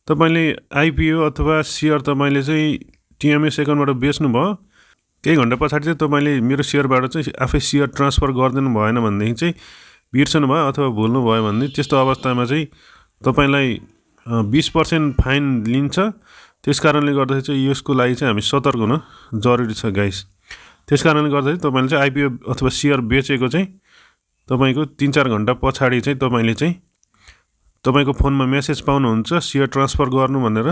तपाईँले आइपिओ अथवा सेयर तपाईँले चाहिँ टिएमएस एकाउन्टबाट बेच्नुभयो, केही घन्टा पछाडि चाहिँ तपाईँले मेरो सेयरबाट चाहिँ आफै सेयर ट्रान्सफर गरिदिनु भएन भनेदेखि चाहिँ बिर्सनु भयो अथवा भुल्नु भयो भने त्यस्तो अवस्थामा चाहिँ तपाईँलाई 20% फाइन लिन्छ। त्यस कारणले गर्दाखेरि चाहिँ यसको लागि चाहिँ हामी सतर्क हुन जरुरी छ गाइस। त्यस कारणले गर्दाखेरि तपाईँले चाहिँ आइपिओ अथवा सेयर बेचेको चाहिँ तपाईँको 3-4 घन्टा पछाडि चाहिँ तपाईँले चाहिँ तपाईँको फोनमा मेसेज पाउनुहुन्छ सेयर ट्रान्सफर गर्नु भनेर।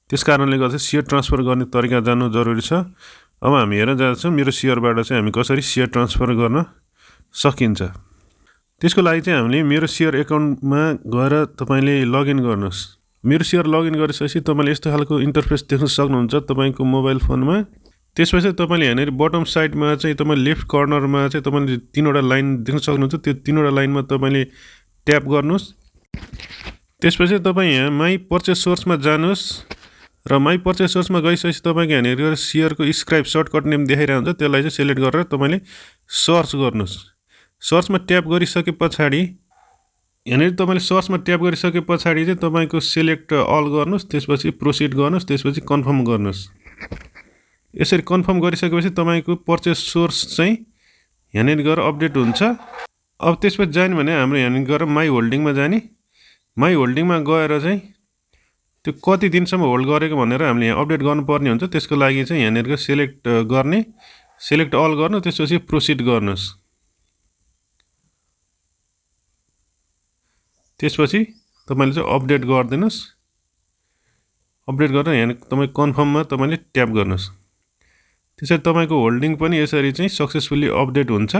त्यस कारणले गर्दा सेयर ट्रान्सफर गर्ने तरिका जान्नु जरुरी छ। अब हामी हेर्न जान्छौँ मेरो सेयरबाट चाहिँ हामी कसरी सेयर ट्रान्सफर गर्न सकिन्छ। त्यसको लागि चाहिँ हामीले मेरो सेयर एकाउन्टमा गएर तपाईँले लगइन गर्नुहोस्। मेरो सेयर लगइन गरिसकेपछि तपाईँले यस्तो खालको इन्टरफेस देख्न सक्नुहुन्छ तपाईँको मोबाइल फोनमा। त्यसपछि तपाईँले हेर्ने बटम साइडमा चाहिँ तपाईँ लेफ्ट कर्नरमा चाहिँ तपाईँले 3वटा लाइन देख्न सक्नुहुन्छ। त्यो 3वटा लाइनमा तपाईँले ट्याप गर्नुहोस्। त्यसपछि तपाईँ यहाँ माई पर्चेस सोर्समा जानुहोस् र माई पर्चेस सोर्समा गइसकेपछि तपाईँको यहाँनिर सेयरको स्क्राइब सर्टकट नेम देखाइरहेको हुन्छ, त्यसलाई चाहिँ सेलेक्ट गरेर तपाईँले सर्च गर्नुहोस्। सर्चमा ट्याप गरिसके पछाडि यहाँनिर तपाईँले सर्चमा ट्याप गरिसके पछाडि चाहिँ तपाईँको सेलेक्ट अल गर्नुहोस्, त्यसपछि प्रोसिड गर्नुहोस्, त्यसपछि कन्फर्म गर्नुहोस्। यसरी कन्फर्म गरिसकेपछि तपाईँको पर्चेस सोर्स चाहिँ यहाँनिर गएर अपडेट हुन्छ। अब त्यसपछि जाने भने हाम्रो यहाँनिर गएर माई होल्डिङमा जाने। माई होल्डिङमा गएर चाहिँ त्यो कति दिनसम्म होल्ड गरेको भनेर हामीले यहाँ अपडेट गर्नुपर्ने हुन्छ। त्यसको लागि चाहिँ यहाँनिर सेलेक्ट गर्ने, सेलेक्ट अल गर्नु, त्यसपछि प्रोसिड गर्नुहोस्। त्यसपछि तपाईँले चाहिँ अपडेट गरिदिनुहोस्। अपडेट गरेर यहाँ तपाईँ कन्फर्ममा तपाईँले ट्याप गर्नुहोस्। त्यसरी तपाईँको होल्डिङ पनि यसरी चाहिँ सक्सेसफुली अपडेट हुन्छ।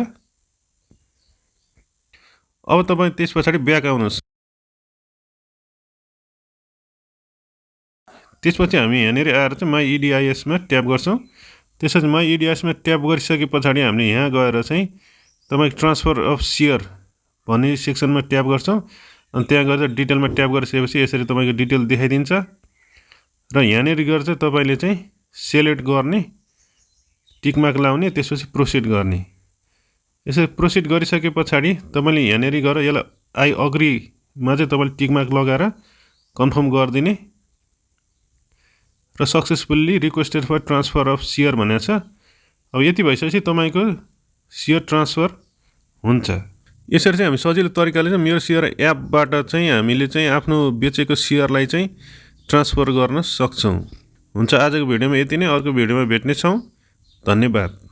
अब तपाईँ त्यस पछाडि ब्याक आउनुहोस्। त्यसपछि हामी यहाँनिर आएर चाहिँ माई इडिआइएसमा ट्याप गर्छौँ। त्यसपछि माई इडिआइएसमा ट्याप गरिसके पछाडि हामीले यहाँ गएर चाहिँ तपाईँको ट्रान्सफर अफ सेयर भन्ने सेक्सनमा ट्याप गर्छौँ। अनि त्यहाँ गएर डिटेलमा ट्याप गरिसकेपछि यसरी तपाईँको डिटेल देखाइदिन्छ र यहाँनिर गएर चाहिँ तपाईँले चाहिँ सेलेक्ट गर्ने, टिकमार्क लाउने, त्यसपछि प्रोसिड गर्ने। यसरी प्रोसिड गरिसके पछाडि तपाईँले यहाँनिर गएर यसलाई आई अग्रीमा चाहिँ तपाईँले टिकमार्क लगाएर कन्फर्म गरिदिने र successfully requested for transfer of share भनेको छ। अब यति भइसकेपछि तपाईँको सेयर ट्रान्सफर हुन्छ। यसरी चाहिँ हामी सजिलो तरिकाले चाहिँ मेरो सेयर एपबाट चाहिँ हामीले चाहिँ आफ्नो बेचेको सेयरलाई चाहिँ ट्रान्सफर गर्न सक्छौँ। हुन्छ, आजको भिडियोमा यति नै। अर्को भिडियोमा भेट्नेछौँ। धन्यवाद।